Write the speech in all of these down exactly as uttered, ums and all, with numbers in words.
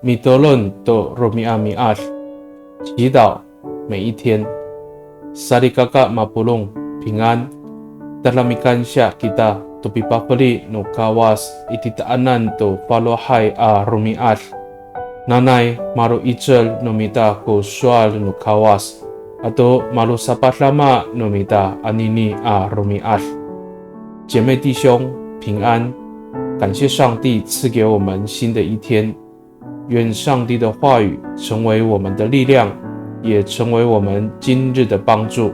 Mitolon to romi'ami'ad. 祈祷每一天。Salikaka mapolong, 平安。Tada mikansiya kita to pipafeli no Kawas i titaanan to falohay a romi'ad. Nanay malo'icel no mita ko sowal no Kawas, ato malosapadama no mita anini a romi'ad. 姐妹弟兄，平安。感谢上帝赐给我们新的一天，愿上帝的话语成为我们的力量，也成为我们今日的帮助。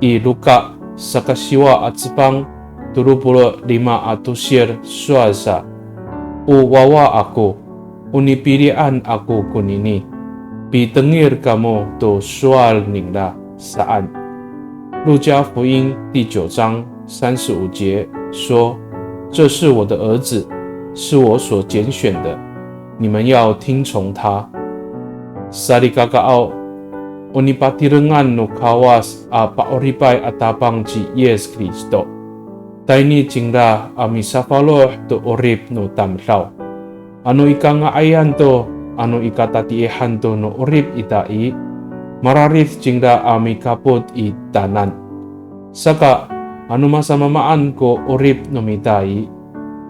I Luka sakasiwa a cefang tolo polo' lima a tosir sowal sa, o wawa ako, o nipilian ako konini, pitengil kamo to sowal ningra saan. 路加福音第九章三十五节说，这是我的儿子，是我所拣选的，你们要听从他。Salikakaaw, o nipatirengan no Kawas a pa'oripay a Tapang ci Yis Kristo. Tayni cingra a misafaloh to 'orip no tamdaw. Ano i kanga'ayan to, ano i katatiihan to no 'orip ita i, mararid cingra a mikapot i tanan. Saka, ano masamamaan ko 'orip no mita i,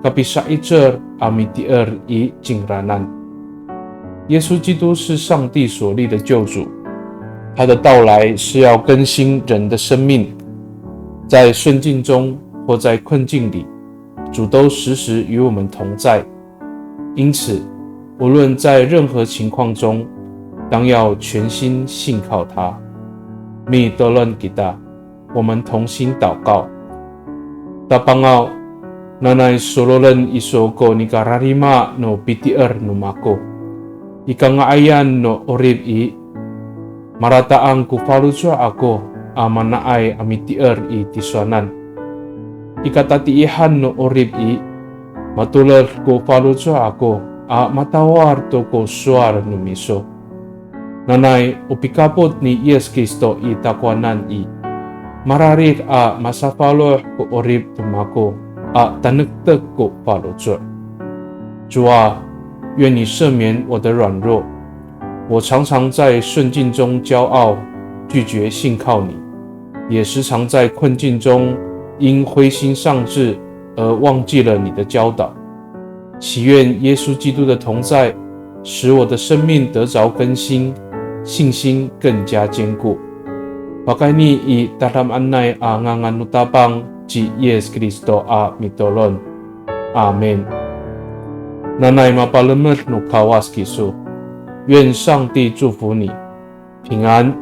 kapisa'icel a mitier i cingranan. 耶稣基督是上帝所立的救主，他的到来是要更新人的生命。在顺境中或在困境里，主都时时与我们同在。因此，无论在任何情况中，当要全心信靠他。Mitolon kita. 我们同心祷告。Tapangaw, nanay sololen iso ko nikararima no pitier no mako. I kanga'ayan no 'orip i, malata'ang ko faloco' ako a mana'ay a mitier i tisowanan. I katatiihan no 'orip i, matoled ko faloco' ako a matawal to ko sowal no miso. Nanay o pikapot ni Yis Kristo i takowanan i, mararid a masafaloh ko 'orip no mako a tanektek ko faloco'. 主啊，愿你赦免我的软弱。我常常在顺境中骄傲，拒绝信靠你，也时常在困境中因灰心丧志而忘记了你的教导。 祈愿耶稣基督的同在，使我的生命得着更新，信心更加坚固。Pakayni i tadamaanay a ngangan no Tapang ci Yis Kristo a mitolon. Amin. Nanay mapalemed no Kawas kiso. 愿上帝祝福你，平安。